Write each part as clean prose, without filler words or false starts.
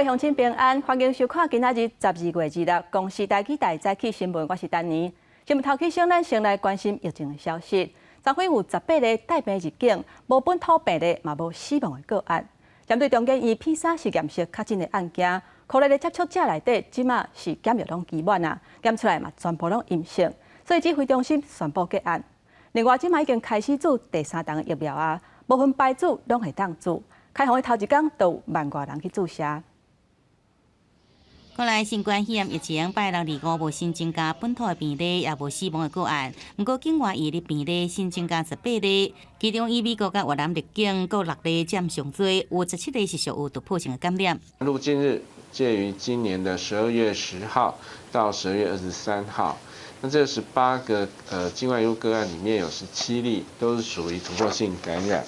位鄉親平安，歡迎收看今仔日12月26公視台語台早起新聞，我是丹妮。新聞頭起先，咱先來關心疫情的消息。昨昏有18個帶病入境，無本土病例，嘛無死亡的個案。針對中研院 P3實驗室確診的案件，可能的接觸者內底，這馬是檢疫攏期滿啊，檢出來嘛全部攏陰性，所以指揮中心宣布結案。另外，這馬已經開始注第三針疫苗啊，無分牌子攏會當注。開放的頭一工就有萬外人去注射。國內新冠肺炎疫情拜六二五無新增加本土的病例，也無死亡的個案。毋過境外移入病例新增加18例，其中以美國佮越南入境各六例佔上濟，有17例是屬有突破性的感染。入境日介於今年的12月10號到12月23號，那這18個境外移入個案裡面有17例都是屬於突破性感染。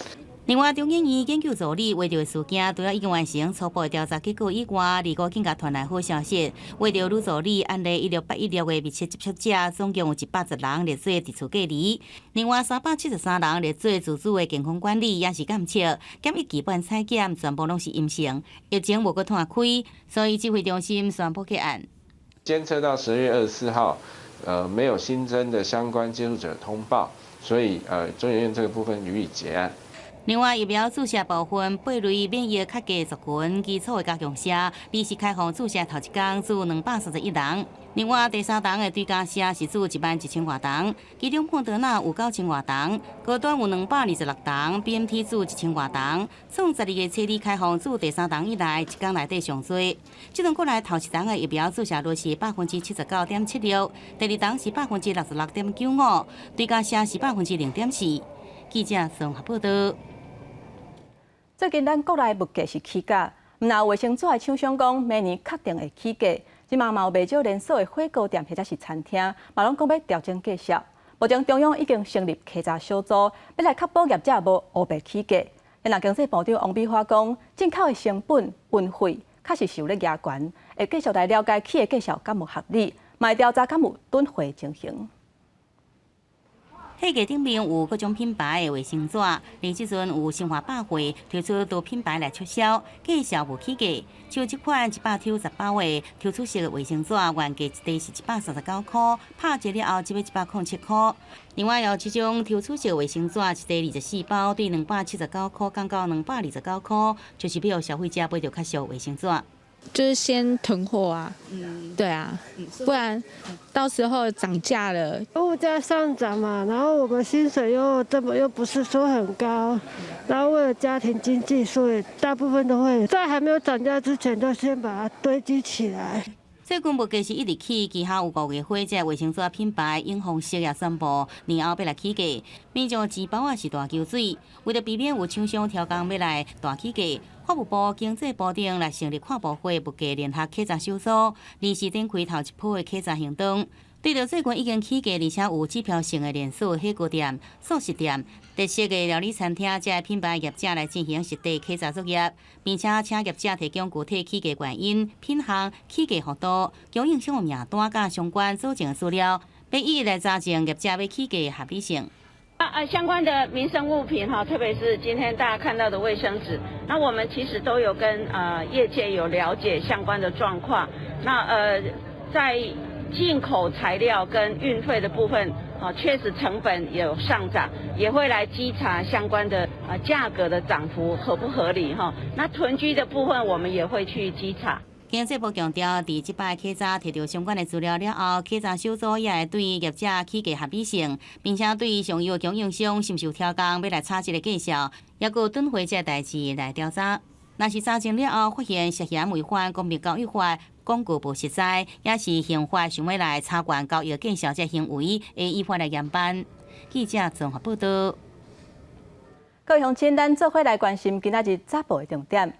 另外，中研院研究助理為著事件，除了已經完成初步的調查結果以外，二五更加傳來好消息，為著女助理案例16816的密切接觸者，總共有110人列做佇厝隔離。另外，373人列做自主的健康管理，也是監測，檢疫期滿採檢，全部攏是陰性，疫情無閣湠開，所以指揮中心宣布結案。監測到12月24號，沒有新增的相關接觸者通報，所以中研院這個部分予以結案。另外，疫苗注射部分，八類免疫較低族群基礎的加強劑，二是開放注射頭一工注231人。另外，第三針的追加劑是注1萬1千外人，其中莫德納有9千外人，高端有226人，BNT 注1千外人。從12月初二開放注第三針以來，一工內底上濟。這陣過來頭一針的疫苗注射率是79.76%，第二針是66.95%，追加劑是0.4%。記者綜合報道。最近咱國內物價是起價，毋但衛生紙的廠商講明年確定會起價，這馬嘛有袂少連鎖的火鍋店或者是餐廳，嘛攏講欲調整價數。目前中央已經成立稽查小組，欲來確保業者無烏白起價。那經濟部長王美花講，進口的成本、運費確實是有咧加懸，會繼續來了解起的價數敢有合理，嘛會調查敢有囤貨情形。貨架頂面有各種品牌的衛生紙，而這陣有新華百貨推出多品牌來促銷，價數無起價。像這款100抽10包的抽取式的衛生紙，原價一袋是139塊，拍折了後只欲107塊。另外有這種抽取式衛生紙，一袋24包，對279塊降到229塊，就是欲予消費者買著較俗衛生紙。就是先囤貨啊，對啊，不然到時候漲價了，物價上漲嘛，然後我們薪水又這麼又不是說很高，然後為了家庭經濟，所以大部分都會在還沒有漲價之前就先把它堆積起來。最近物價是一直起，旗下有五月花這衛生紙品牌永豐色也宣布年後欲來起價，民眾錢包仔是大搝水，為著避免有廠商刁工欲來大起價，法務部、經濟部等來成立跨部會物價聯合稽查小組，臨時展開頭一波的稽查行動。對著最近已經起價，而且有指標性的連鎖火鍋店、素食店、特色的料理餐廳，這品牌業者來進行實地稽查作業，並且請業者提供具體起價原因、品項、起價幅度、供應商的名單佮相關佐證資料，欲一一來查證業者欲起價合理性。啊，相關的民生物品哈，特別是今天大家看到的衛生紙，那我們其實都有跟業界有了解相關的狀況。那在進口材料跟運費的部分，啊，確實成本有上漲，也會來稽查相關的啊價格的漲幅合不合理哈。那囤積的部分，我們也會去稽查。經濟部強調，佇這擺稽查提著相關的資料了後，稽查小組也會對業者起價合理性，並且對上游供應商是毋是有刁工欲來炒這个價數，抑閣囤貨這代誌來調查。若是查證了後發現涉嫌違反公平交易法、廣告無實在，抑是刑法想欲來炒懸交易價數這行為，會依法來嚴辦。記者綜合報道。各位鄉親，咱做伙來關心今仔日早報的重點。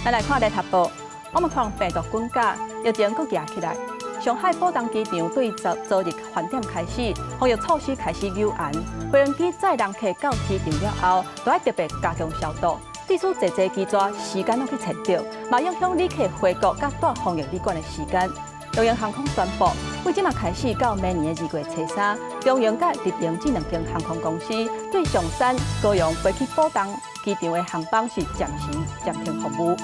咱來看聯合報，奧密克戎病毒滾價，疫情閣夯起來。上海浦東機場對昨昨日飯點開始，防疫措施開始嚴。飛行機載人客到機場了後，都愛特別加強消毒。致使坐坐機逝時間攏去延著，嘛影響旅客回國佮蹛防疫旅館的時間。長榮航空宣布，對這馬開始到明年的2月初3，長榮佮日榮這兩間航空公司對上山、高雄飛去浦東機場的航班是暫時暫停服務。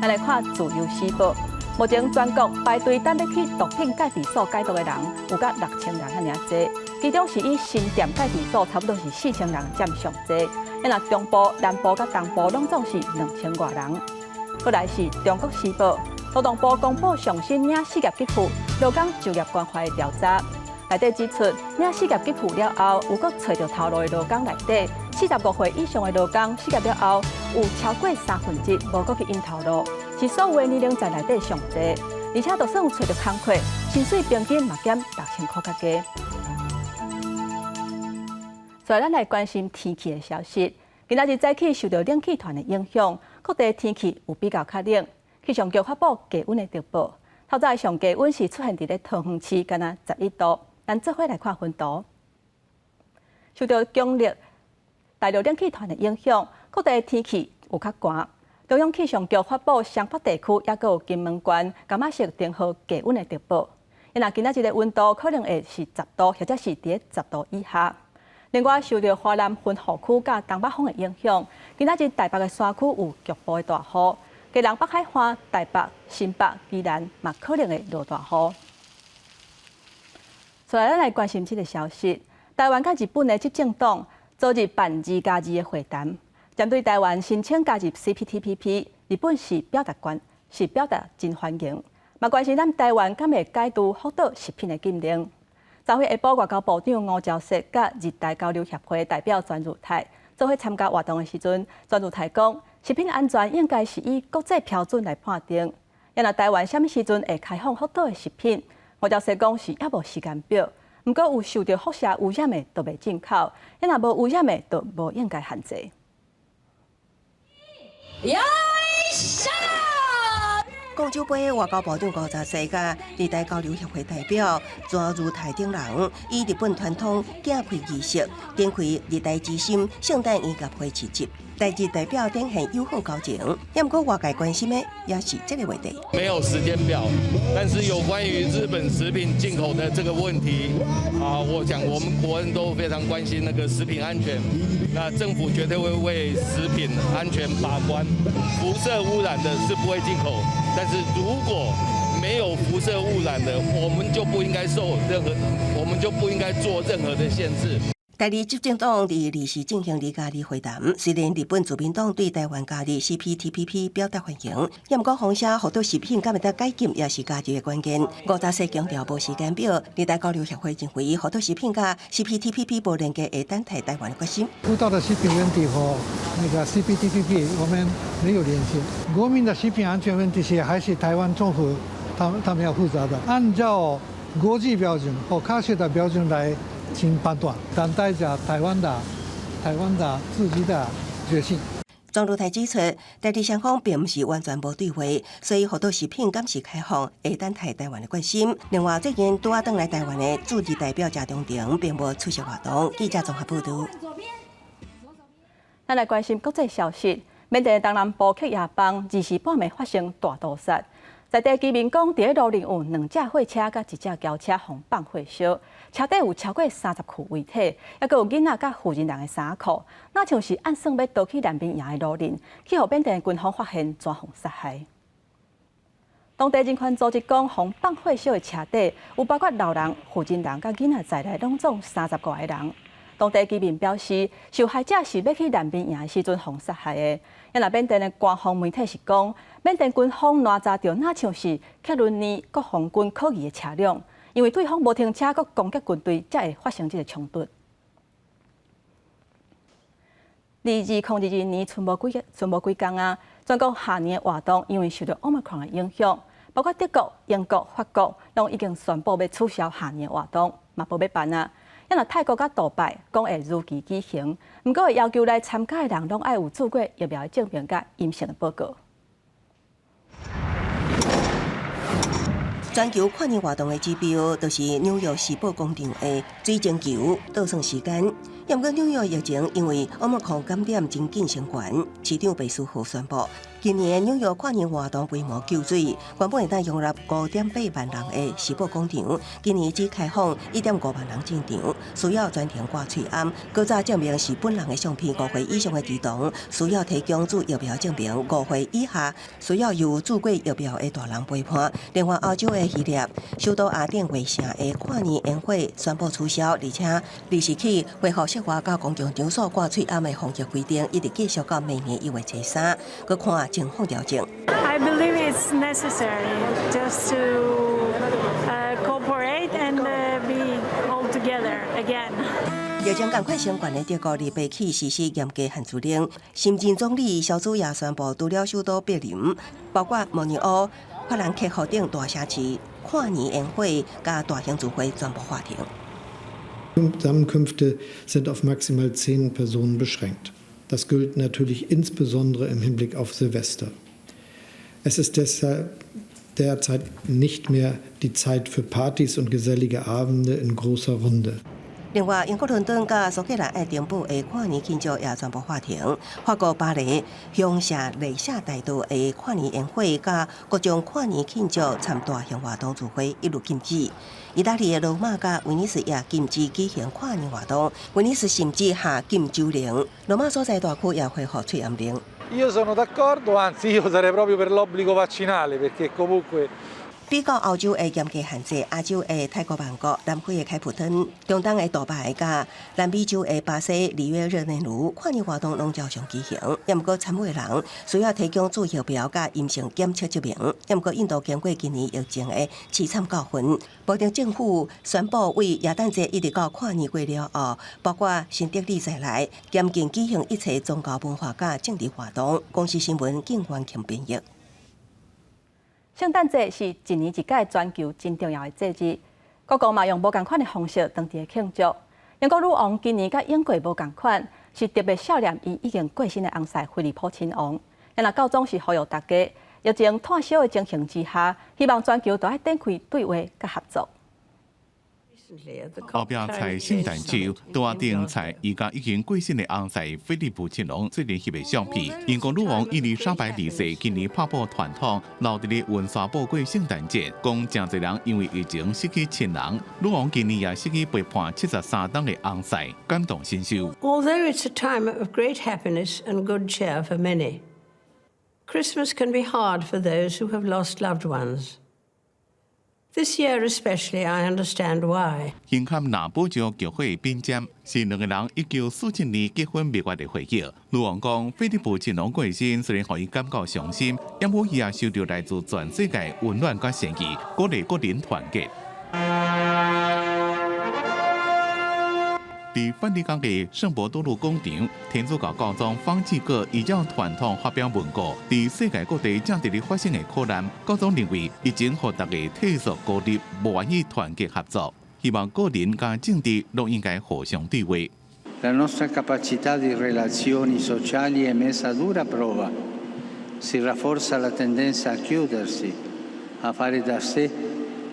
咱來看《自由時報》，目前全國排隊等欲去毒品戒治所戒毒的人有甲6000人遐爾濟，其中是以新店戒治所差不多是4000人佔上濟，啊若中部、南部佮東部攏總是2000外人。閣來是《中國時報》，勞動部公布上新領失業給付、勞工就業關懷調查，內底指出，領失業給付了後，有閣揣著頭路的勞工內底，45歲以上的勞工失業了後，有超過1/3無閣去𪜶頭路，是所有的年齡層內底上濟，而且就算有揣著工課，薪水平均嘛減6000箍較低。所以咱來關心天氣的消息。今仔日早起受到冷氣團的影響，各地天氣有比較較冷。氣象局發布低溫的特報，透早上低溫是出現佇咧桃園市，敢若11度。咱做伙來看溫度。受到強烈大陸冷氣團的影響，各地天氣有較寒。中央氣象局發布雙北地區，抑閣有金門縣、柑仔色燈號低溫的特報。若今仔日的溫度可能會是十度，或者是佇10度以下。另外，受到華南雲雨區佮東北風的影響，今仔日台北的山區有局部的大雨，基隆北海岸、台北、新北、宜蘭嘛可能會落大雨。所以，咱來關心這個消息：台灣佮日本的執政黨昨日辦2+2的會談，針對台灣申請加入 CPTPP，日本是表達真歡迎，嘛關心咱台灣敢會解除福島食品的禁令。昨昏下晡，外交部長吳釗燮佮日台交流協會代表泉如泰做伙參加活動的時陣，泉如泰講，食品安全應該是以國際標準來判定。若台灣啥物時陣會開放福島的食品？吳釗燮講是猶無時間表，毋過有受著輻射污染的就袂進口，若無污染的就無應該限制。よいしょ！廣州杯外交部長吳釗燮佮日台交流協會代表泉如泰等人，以日本傳統鏡開儀式，展開日台之心聖誕音樂會市集。台日代表展現友好交情，毋過外界關心的也是這個話題。沒有時間表，但是有關於日本食品進口的這個問題，啊，我想我們國人都非常關心那個食品安全。那政府絕對會為食品安全把關，輻射污染的是不會進口，但是如果沒有輻射污染的，我們就不應該受任何，我們就不應該做任何的限制。台日執政黨佇2時進行2+2會談，雖然日本自民黨對台灣加入 CPTPP 表達歡迎，毋過放射福島食品敢會當解禁也是加入的關鍵。吳釗燮強調無時間表，日台交流協會認為福島食品佮 CPTPP 無連結，會等待台灣的決心。福島的食品問題和那個 CPTPP 我們沒有連結。國民的食品安全問題是還是台灣政府他們要負責的，按照國際標準和科學的標準來進判斷，等待著台灣的自己的決心。莊如泰指出，台日雙方並毋是完全無對話，所以福島食品敢是開放，會等待台灣的決心。另外，最近拄仔轉來台灣的駐日代表謝長廷並無出席活動。記者綜合報道。咱來關心國際消息，緬甸東南部克耶邦2時半暝發生大屠殺。在地居民講，佇咧路頂有兩隻貨車佮一隻轎車予放火燒，車底有超過30具遺體，抑閣有囡仔佮婦人的衫褲，若像是按算欲逃去難民營的路人，去予緬甸軍方發現，全予殺害。當地人權組織講，予放火燒的車底有包括老人、婦人佮囡仔在內，攏總30外个人。當地居民表示，受害者是欲去難民營的時陣予殺害的。啊，若緬甸的官方媒體是講，緬甸軍方攔查著，若像是克倫尼國防軍可疑的車輛，因為對方無停車，閣攻擊軍隊，才會發生這個衝突。佇2022年賰無幾工啊，全國跨年的活動因為受到 Omicron 的影響，包括德國、英國、法國，攏已經宣布欲取消跨年活動，嘛無欲辦啊。若泰國佮杜拜講會如期舉行，毋過會要求來參加的人攏愛有注過疫苗的證明佮陰性的報告。全球跨年活動的指標，就是紐約時報廣場的水晶球倒算時間。毋過紐約疫情因為奧密克戎感染真緊升懸，市長白思豪宣布，今年紐約跨年活動規模縮水，原本會當容納5.8萬人的時報廣場，今年只開放1.5萬人進場，需要全程掛喙罨。閣早證明是本人的相片，5歲以上的兒童需要提供注疫苗證明，5歲以下需要由注過疫苗的大人陪伴。另外，歐洲的希臘首都雅典衛城的跨年煙火宣布取消，而且二時起恢復室外佮公共場所掛喙罨的防疫規定，一直繼續到明年1月23，閣看情況調整。 I believe it's necessary just to cooperate and be all together again. 疫情仝款升懸的德國禮拜起實施嚴格限聚令，新任總理蕭茲也宣布，除了首都柏林，包括慕尼黑、法蘭克福等大城市，跨年煙火佮大型聚會全部喊停。 Zusammenkünfte sind auf maximal 10 Personen beschränkt. Das gilt natürlich insbesondere im Hinblick auf Silvester. Es ist deshalb derzeit nicht mehr die Zeit für Partys und gesellige Abende in großer Runde. 另外，英國倫敦佮蘇格蘭愛丁堡的跨年慶祝也全部喊停。法國巴黎香榭麗舍大道的跨年煙火佮各種跨年慶祝參大型活動聚會一律禁止。意大利的羅馬佮威尼斯也禁止舉行跨年活動，威尼斯甚至下禁酒令。羅馬所在大區也恢復喙罨令。 Io sono d'accordo, anzi io sarei proprio per l'obbligo vaccinale perché comunque 比較歐洲的嚴格限制，亞洲的泰國曼谷、南非的開普敦、中東的杜拜佮南美洲的巴西里約熱內盧，跨年活動攏照常舉行。毋過參與的人需要提供注疫苗佮陰性檢測證明。毋過印度經過今年疫情的淒慘教訓，保證政府宣布為耶誕節一直到跨年過了後，包括新德里在內，嚴禁舉行一切宗教文化佮政治活動。公視新聞景元慶編譯。聖誕節是一年一屆全球真重要的節日，各國嘛用無仝款的方式當佇咧慶祝。英國女王今年佮往過無仝款，是特別孝念伊已經過身的翁婿菲利普親王。若教宗是呼籲大家，疫情炭燒的情形之下，希望全球都愛展開對話佮合作。後壁採聖誕樹，桌仔頂採伊佮已經過身的翁婿菲利普親王做陣翕的相片。英國女王伊麗莎白二世今年拍破傳統，留佇咧溫莎堡過聖誕節。講誠濟人因為疫情失去親人，女王今年也失去陪伴73冬的翁婿，感同身受。 Although it's a time of great happiness and good cheer for many, Christmas can be hard for those who have lost loved ones. This year especially, I understand why. 紅磡藍寶石教會殯瞻是兩個人1947年結婚蜜月的回憶。女王講，菲利普親王過身，雖然予伊感覺傷心，毋過伊也受著來自全世界溫暖佮善意，鼓勵國人團結。佇梵蒂岡的聖伯多祿廣場，天主教教宗方濟各依照傳統發表文告，佇世界各地正佇咧發生的苦難，教宗認為疫情予大家退縮孤立，無願意團結合作，希望個人佮政治攏應該互相對話。 La nostra capacità di relazioni sociali è messa a dura prova. Si rafforza la tendenza a chiudersi, a fare da sé,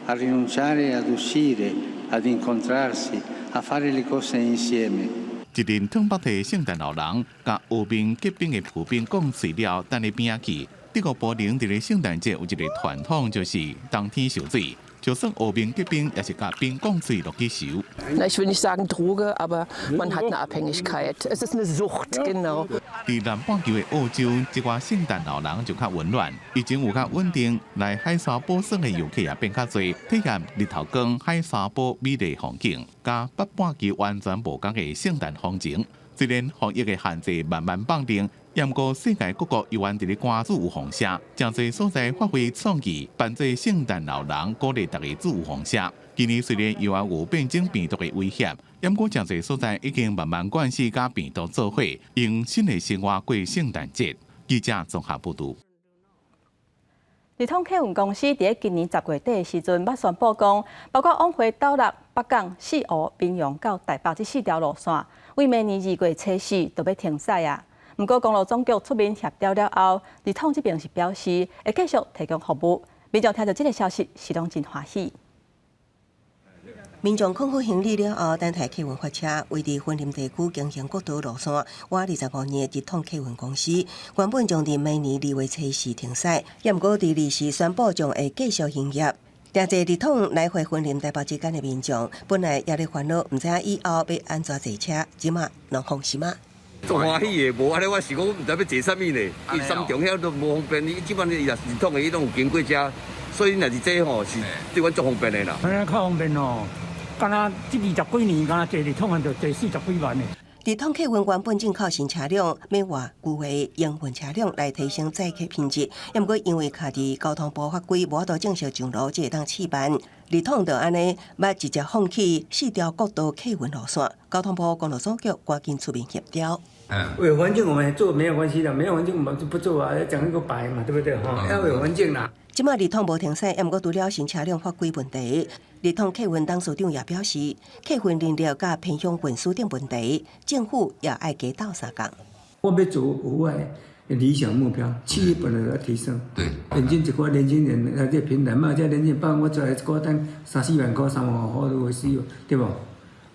a rinunciare ad uscire, ad incontrarsi, a fare le cose insieme. 一陣褪腹的聖誕老人，共烏面結冰的浮冰講碎了，等咧邊仔去。德國柏林佇咧聖誕節有一個傳統，就是冬天泅水，就算烏面結冰，也是共冰講碎落去泅。 Na, ich will nicht sagen Droge, aber man hat eine Abhängigkeit. Es ist eine Sucht, genau. 佇南半球的澳洲，這寡聖誕老人就較溫暖，疫情有較穩定，來海沙堡耍的遊客也變較濟，體驗日頭光海沙堡美麗風景，佮北半球完全無仝的聖誕風情。雖然防疫的限制慢慢放定，毋過世界各國猶原佇咧關注預防射，誠濟所在發揮創意，扮做聖誕老人，鼓勵大家注預防射。今年雖然猶原有變種病毒的威脅，毋過誠濟所在已經慢慢慣勢佮病毒做伙，用新的生活過聖誕節。記者綜合報導。日統客運公司佇咧今年10月底的時陣，捌宣布講，包括往回斗六、北港、四湖、屏陽到台北這四條路線，為明年2月初四就欲停駛啊。毋過公路總局出面協調了後，日統這邊是表示會繼續提供服務。民眾聽著這个消息，是攏真歡喜。民眾囥好行李了後，等待客運發車，位佇雲林地區經營國道路線滿25年的直統客運公司，原本將佇明年2月初4停駛，也毋過佇二時宣布將會繼續營業。定坐直統來回雲林台北之間的民眾，本來也咧煩惱，毋知影以後欲按怎坐車，這馬攏放心啊。足歡喜的，無按呢，我是講毋知欲坐啥物呢？伊三重遐都無方便，你這擺伊若是直統的，伊攏有經過遮，所以若是這吼是對阮足方便的啦。按呢較方便哦。敢若這20幾年，敢若坐直統就坐40幾萬呢。直統客運原本進口新車輛，欲換舊的營運車輛來提升載客品質，也毋過因為卡佇交通部法規無法度正式上路，才會當試辦。直統就按呢，欲直接放棄四條國道客運路線，交通部公路總局趕緊出面協調。有環境我們做沒有關係的，沒有環境我們就不做啊，要講一個白嘛，對不對？哈，要有環境啦。這馬直統無停駛，也毋過除了新車輛法規問題，直統客運董事長也表示，客運人力佮偏鄉運輸等問題，政府也愛加鬥相共。我欲做有我的理想目標，企業本來要提升，對，引進一寡年輕人來這平台嘛，這年輕人幫我做一個單三四萬塊、3萬外塊都會使，對無？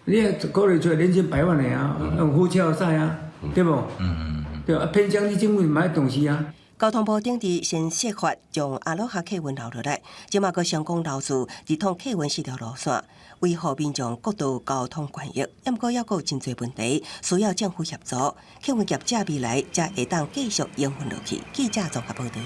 你考慮出來年薪百萬的啊，用火車會使啊，對無？嗯嗯，對啊，偏鄉你政府嘛愛重視啊。交通部頂日先釋法，將阿羅哈客運留落來，這馬閣成功留住直統客運四條路線，維護民眾國道交通權益。也毋過猶閣有真濟問題，需要政府協助。客運業者未來才會當繼續營運落去。記者綜合報導。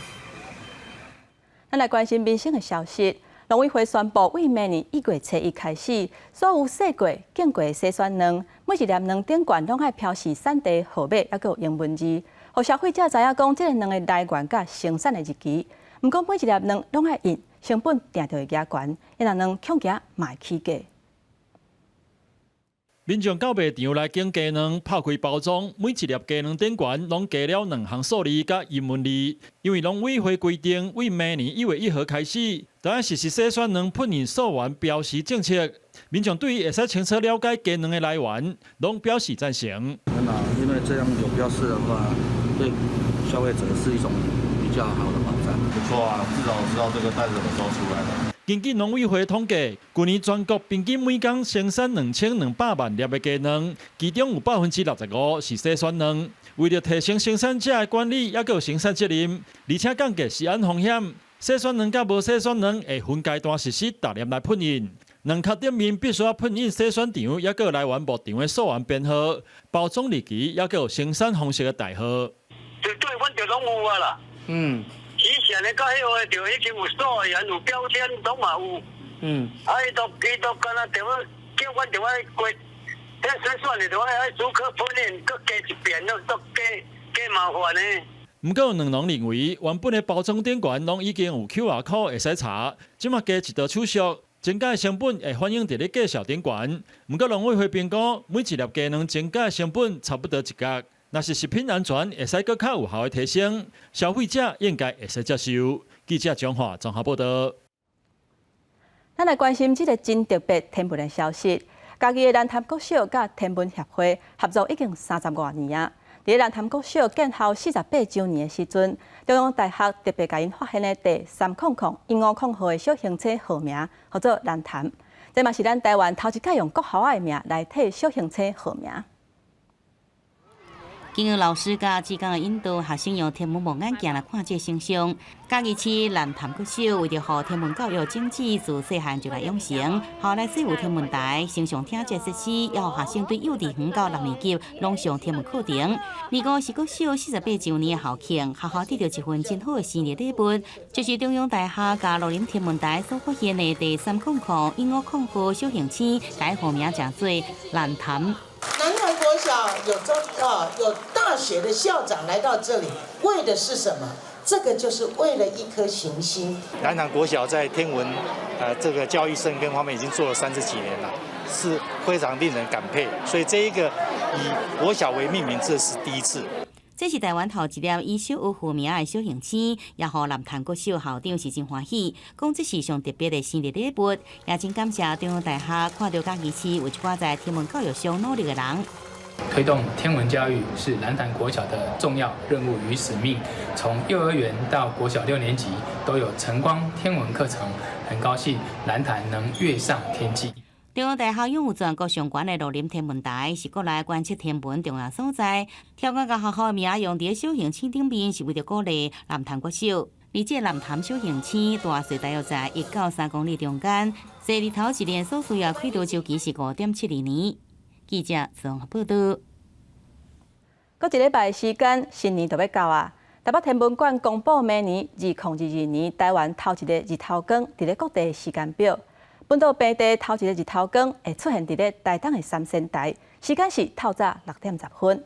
咱來關心民生的消息。農委會宣布，對明年1月初1開始，所有洗過、潔過的洗選卵，每一粒卵頂懸攏愛標示產地號碼，猶閣有英文字，予消費者知影講這個卵的來源佮生產的日期。毋過每一粒卵攏愛印，成本定著會加懸，若卵恐驚嘛會起價。民眾到賣場來揀雞卵，拍開包裝，每一粒雞卵頂懸攏加了兩行數字佮英文字。因為農委會規定，對明年1月1號開始，就愛實施洗選卵噴印溯源標示政策。民眾對於會使清楚了解雞卵的來源，攏表示贊成。那因為這樣有標示的話，對消費者是一種比較好的保障。不錯啊，至少我知道這個蛋什麼時候出來的。根據農委會統計，去年全國平均每工生產2200萬粒的雞卵，其中有65%是洗選卵。為了提升生產者的管理，猶閣有生產責任，而且降低食安風險，洗選卵佮無洗選卵會分階段實施逐粒來噴印。卵殼頂面必須愛噴印洗選場，猶閣有來源牧場的溯源編號，包裝日期，猶閣有生產方式的代號。就對，反正攏有啊啦。嗯。以前的佮彼個就已經有溯源、有標籤，攏嘛有。嗯。啊，伊都敢若著愛叫阮著愛過，彼洗選的著愛愛逐顆噴印，閣加一遍，閣加加麻煩呢。毋過卵農認為，原本的包裝頂懸攏已經有 QR code 會使查，這馬加一道手續，增加的成本會反映佇咧價數頂懸。毋過農委會評估，每一粒雞卵增加的成本差不多一角。若是食品安全會使閣較有效的提升，消費者應該會使接受。記者張華綜合報導。咱來關心這個真特別天文的消息。嘉義的南潭國小佮天文協會合作已經30外年啊。佇南潭國小建校48週年的時陣，中央大學特別共𪜶發現的第300150號的小行星號名，號做南潭。這嘛是咱台灣頭一擺用國校的名來替小行星號名。經過老師佮志工的引導，學生用天文望遠鏡來看這星象。嘉義市南潭國小為著予天文教育種子自細漢就來養成，校內設有天文台、星象聽這設施，予學生對幼稚園到六年級攏上天文課程。25是國小48週年的校慶，學校得著一份真好的生日禮物，就是中央大學佮樂林天文台所發現的第300150號小行星，改號名叫做南潭。南潭國小有中啊有大學的校長來到這裡，為的是什麼？這個就是為了一顆行星。南潭國小在天文這個教育深耕方面已經做了30幾年了，是非常令人感佩。所以這一個以國小為命名，這是第一次。這是台灣頭一粒以小學號名的小行星，也予南潭國小校長是真歡喜，講這是上特別的生日禮物，也真感謝中央大學看著嘉義市有一寡在天文教育上努力的人。推動天文教育是南潭國小的重要任務與使命。從幼兒園到國小六年級都有晨光天文課程，很高興南潭能躍上天際。中央大學擁有全國上懸的樂林天文台，是國內觀測天文重要所在。調降共學校名用佇小行星頂面，是為著鼓勵南潭國小。而這南潭小行星大細大約在1到3公里中間，射日頭一年所需要軌道週期是5.72年。記者綜合報導。閣一禮拜時間，新年就欲到啊！台北天文館公布明年2022年台灣頭一个日頭光佇咧各地的時間表。本島平地頭一个日頭光會出現佇咧台東的三仙台，時間是透早6點10分。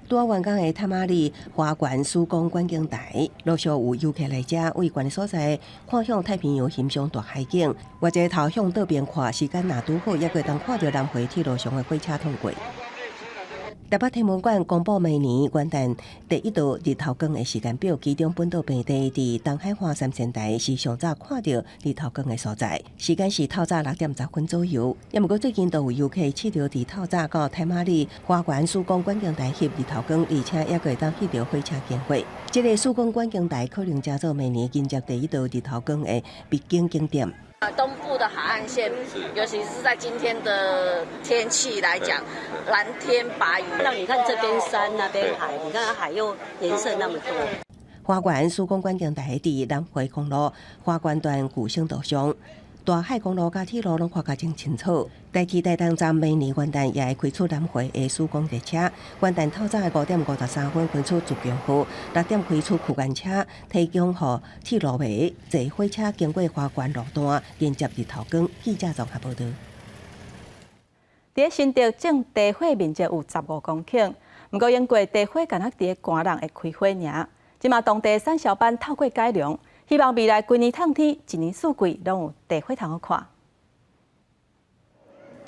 拄仔完工的太麻里花園曙光觀景台，陸續有遊客來遮，位懸的所在看向太平洋欣賞大海景，或者頭向倒邊看，時間若拄好，猶閣會當看著南迴鐵路上的火車通過。台北天文館公布明年元旦第一道日頭光的時間表，其中本島平地佇東海岸三仙台是上早看著日頭光的所在，時間是透早6點10分左右。猶毋過最近都有遊客試著佇透早到太麻里花園曙光觀景台翕日頭光，而且猶閣會當翕著火車經過。這个曙光觀景台可能成做明年迎接第一道日頭光的必經景點。東部的海岸線，尤其是在今天的天氣來講，藍天白雲，讓你看這邊山那邊海，你看海又顏色那麼多。花園曙光觀景台佇南迴公路花園段舊省道上，大海公路佮鐵路攏看甲真清楚。台鐵台東站明年元旦也會開出南迴的曙光列車。元旦透早的5點53分開出自強號，6點開出區間車，提供予鐵路迷坐火車經過花園路段，迎接日頭光。記者綜合報導。佇新竹種茶花面積有15公頃，毋過因過茶花敢若佇咧寒人會開花爾。這馬當地產銷班透過改良，希望未來規年透天，一年四季攏有茶花通好看。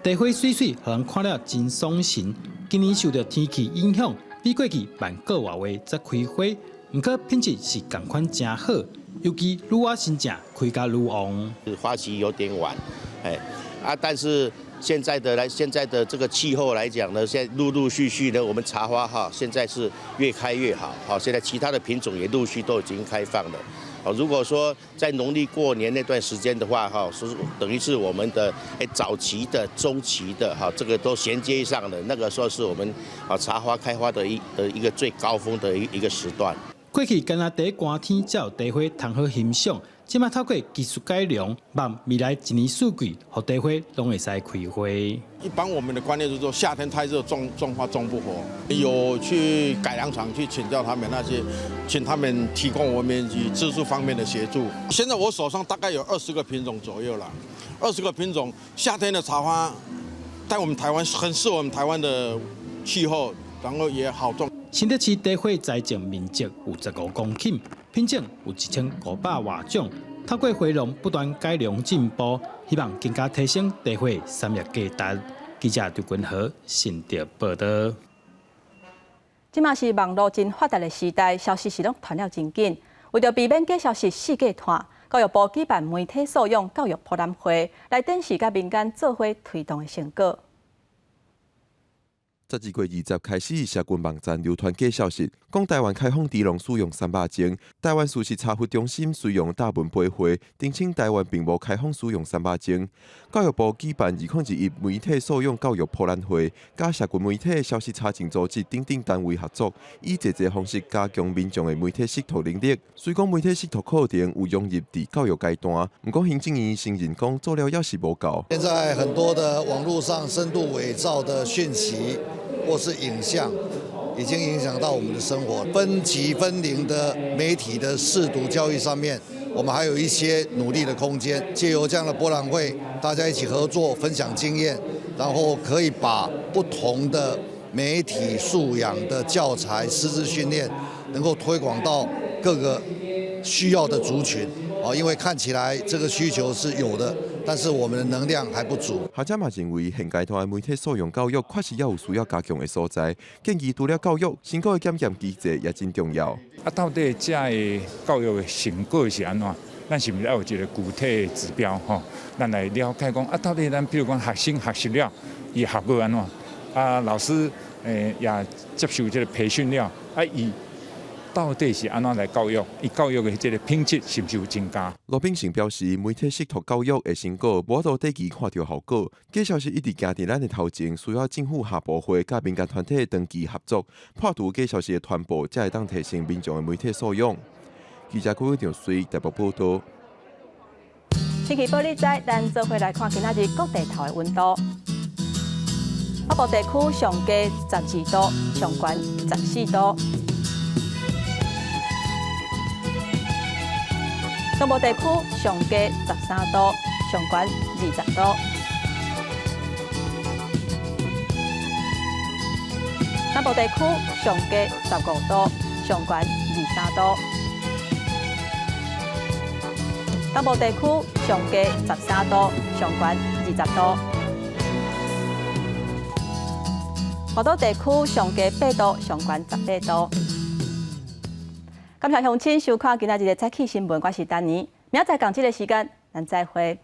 茶花媠媠，予人看了真爽神。今年受著天氣影響，比過去慢個外月才開花，毋過品質是仝款誠好，尤其愈晚新正開甲愈旺。花期有點晚，哎啊，但是現在的這個氣候來講呢，現在陸陸續續呢，我們茶花哈，現在是越開越好，好，現在其他的品種也陸續都已經開放了。哦，如果說在農曆過年那段時間的話，哈，是等於是我們的早期的、中期的，哈，這個都銜接上了。那個時候是我們啊茶花開花的一個最高峰的一個時段。過去干焦佇寒天才有茶花通好欣賞，這馬透過技術改良，望未來一年四季，予茶花攏會使開花。一般我們的觀念就是說，夏天太熱，種花種不活。有去改良場去請教他們那些，請他們提供我們以技術方面的協助。現在我手上大概有20個品種左右了，20個品種，夏天的茶花，在我們台灣很適合我們台灣的氣候，然後也好種。新竹市茶花栽種面積有15公頃，品種有1500外種。透過花農不斷改良進步，希望更加提升茶花產業價值。記者劉君和新竹報導。這馬是網路真發達的時代，消息是攏傳了真緊。為著避免假消息四界傳，教育部舉辦媒體素養教育博覽會，來展示佮民間做伙推動的成果。12月20開始，社群網站流傳假消息，講台灣開放豬農使用三百種。台灣事實查核中心隨用答文回覆，澄清台灣並無開放使用三百種。教育部舉辦2021媒體素養教育博覽會，佮社群媒體消息查證組織等等單位合作，以濟濟方式加強民眾的媒體識讀能力。雖講媒體識讀課程有融入佇教育階段，毋過行政院承認講做了猶是無夠。現在很多的網路上深度偽造的訊息或是影像，已經影響到我們的生活。分級分齡的媒體的識讀教育上面，我們還有一些努力的空間。借由這樣的博覽會，大家一起合作，分享經驗，然後可以把不同的媒體素養的教材、師資訓練，能夠推廣到各個需要的族群。哦，因為看起來這個需求是有的，但是我們的能量還不足。學者嘛認為，現階段的媒體素養教育確實猶有需要加強的所在，建議除了教育，成果的檢驗機制也真重要。啊，到底這个教育的成果是按怎？咱是毋是愛有一個具體的指標吼？咱來了解講啊，到底咱比如講學生學習了，伊效果按怎？啊，老師也接受這个培訓了，啊，伊到底是按怎來教育？伊教育的這個品質是毋是有增加？羅秉成表示，媒體識讀教育的成果，無法度短期看著效果。假消息一直行佇咱的頭前，需要政府下部會佮民間團體長期合作，破除假消息的傳播，才會當提升民眾的媒體素養。記者郭長水台北報道。天氣報你知，咱做伙來看今仔日各地頭的溫度。北部地區上低12度，上懸14度。中部地區上低13度，上懸20度。南部地區上低15度，上懸23度。東部地區上低13度，上懸20度。外島地區上低8度，上懸18度。感謝鄉親收看今仔日的早起新聞，我是丹妮。明仔載仝這个時間，咱再會。